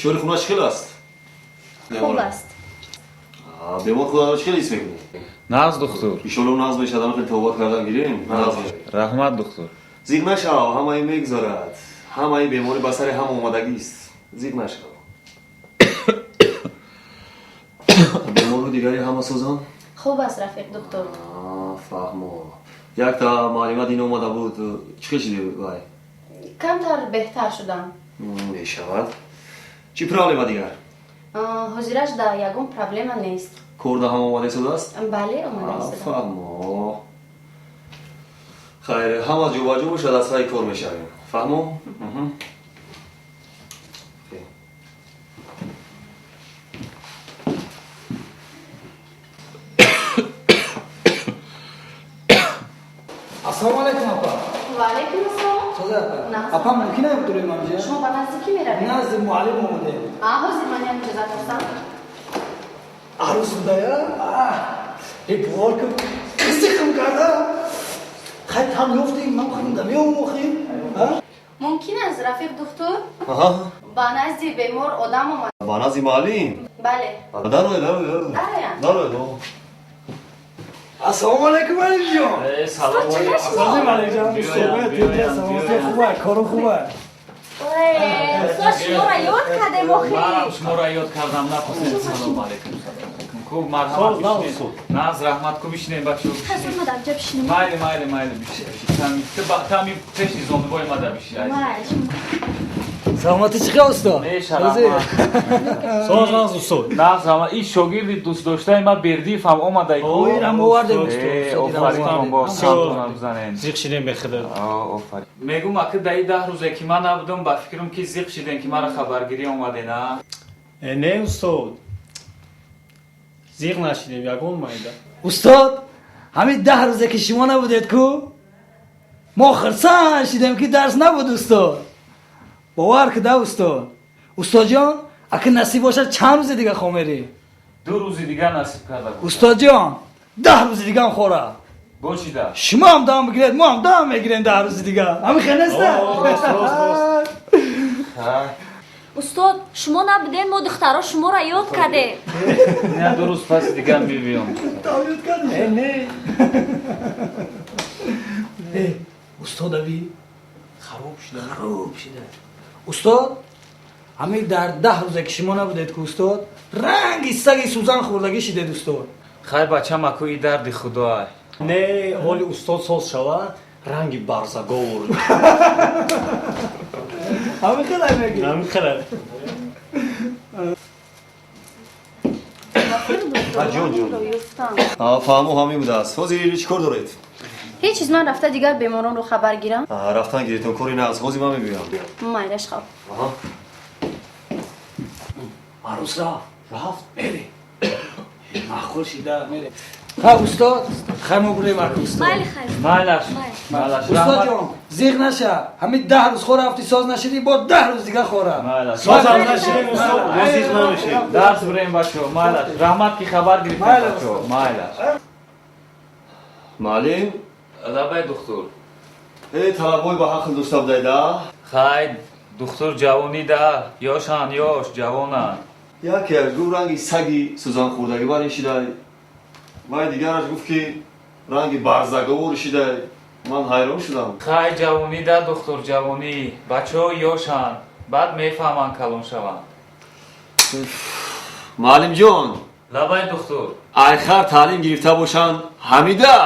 Фишори хунаш чӣ хел аст? Хуб аст. Бемор худро чӣ хел ҳис мекунад? Нағз, духтур. Иншолло, нағз мешавад. Ама хел табобат кардан гирем, нағз мешавад. Раҳмат, духтур. Зиқ нашав, ҳамаи мегузарад. Ҳамаи беморӣ ба сари ҳам омадагист. Зиқ нашав. Бемору дигари ҳама созанд? Хуб аст, рафиқ духтур. Фаҳмо. Якта муаллима дин омада буд, чӣ хел шуди вай? Камтар беҳтар шудам. Мешавад. Чӣ проблема дигар? Ҳозираш да ягон проблема нест. Кор да ҳама омада истодааст? Бале, омада истодам. Фаҳмо. Хайр, ҳама ҷобаҷо бошад, аз сари кор мешавем. Фаҳмо. Ассалому алайкум, апа. Ва алайкум ассалом. Соза, апа. Нағз. Апа, мумкин аст дурем ҳамҷа? Шумо ба назди кӣ меравед? Назди муаллим омадем. Ҳозир ман як иҷозат пурсам. Арӯс будая? Э, бовар кун, зихм карда. Хай, там ёфтем, ман худам меомӯхем. Мумкин аст, рафиқ духтур? Аҳа. Ба назди бемор одам омад. Ба назди муаллим? Бале. Дароед, дароед, дароед. Дароям. Дароед. Ассалому алайкум, муаллимҷон. Салом. Салом, муаллимҷон. Саломатӣ хуба, кору хуба? Устод, шуморо ёд кардем охи. Манам шуморо ёд кардам, напурсед. Салом алайкум, салом алайкум. Ку, марҳамат, бишинед. Нағз, раҳмат. Ку, бишинед, бачаҳо. Даҷа бишинем? Майли, майли, майли, бишин. Тами пеши зонубои мада биши. Саломатӣ чӣ хел, устод? Меша, раҳмат. Соз, нағз, устод. Нағз, раҳмат. Ин шогирди дӯстдоштаи ма Бердиев ҳам омада. Инам овардем. Офарин, бо сантона бизанен. Зиқ шидем бехуда. Офарин. Мегум, аки даи 10 рӯзе ки ман набудам, ба фикрам, ки зиқ шидем, ки мара хабаргирӣ омаден, а? Не, устод, зиқ нашидем ягон майда. Устод, ҳамин 10 рӯзе ки шумо набудед ку, мо хирсан шидем, ки дарс набуд, устод. Бовар куда, устод. Устодҷон, аки насиб бошад, чанд рӯзи дига хомерӣ? 2 рӯзи дига насиб карда буд. Устодҷон, 10 рӯзи дигам хора. Бо чида? Шумо ҳам дам бигиред, мо ҳам дам мегирем 10 рӯзи дига. Ҳамин хел неста? Устод, шумо набудем, мо духтаро шуморо ёд кардем. Не, 2 рӯз паси дига мебиём. Ёд кардем. Не. Устод, аби Хароб шуда. Хароб шуда. Устод, ҳамин дар 10 рӯзе ки шумо набудед ку, устод, ранги саги сӯзан хӯрдагӣ шидед, устод. Хай, бачам, аку и дарди худоай. Не, ҳоли устод соз шава, ранги барзаговур. Ҳамин хелай мегӣ? Ҳамин хелай. Ҷон, ҷон. Фаҳмо, ҳамин будааст. Ҳозир чӣ кор доред? Ҳеҷ чиз, ман рафта дигар беморонро хабар гирам. Рафтан гиритон, кори нағз. Ҳозир ман мебиём. Майлаш, хоб. Арӯс рафт. Рафт. Мере, маъқул шида, мере. Ха, устод, хай, мо бурем аку, устод. Майли, хай. Майлаш, майлаш. Устодҷон, зиқ наша. Ҳамин 10 рӯз хо рафти, соз нашидӣ, бо 10 рӯз дига хора. Майлаш. Созам нашидем, устод, мо зиқ намешем. Дарс бурем, бачаҳо. Майлаш, раҳмат, ки хабар гирифтем, бачаҳо. Майлаш. Муаллим. Лабай, духтур. Э, талабҳои ба ҳақл дошта будайда. Хай, духтур, ҷавонӣ да, ёшанд, ёш ҷавонанд. Якеаш гуфт, ранги саги сӯзанхӯрдагӣ бар ин шидай, вай дигараш гуфт, ки ранги барзаговор шидай. Ман ҳайрон шудам. Хай, ҷавонӣ да, духтур, ҷавонӣ. Бачаҳо ёшанд, баъд мефаҳманд, калон шаванд. Муаллимҷон. Лабай, духтур. Айхар таълим гирифта бошанд, ҳамида.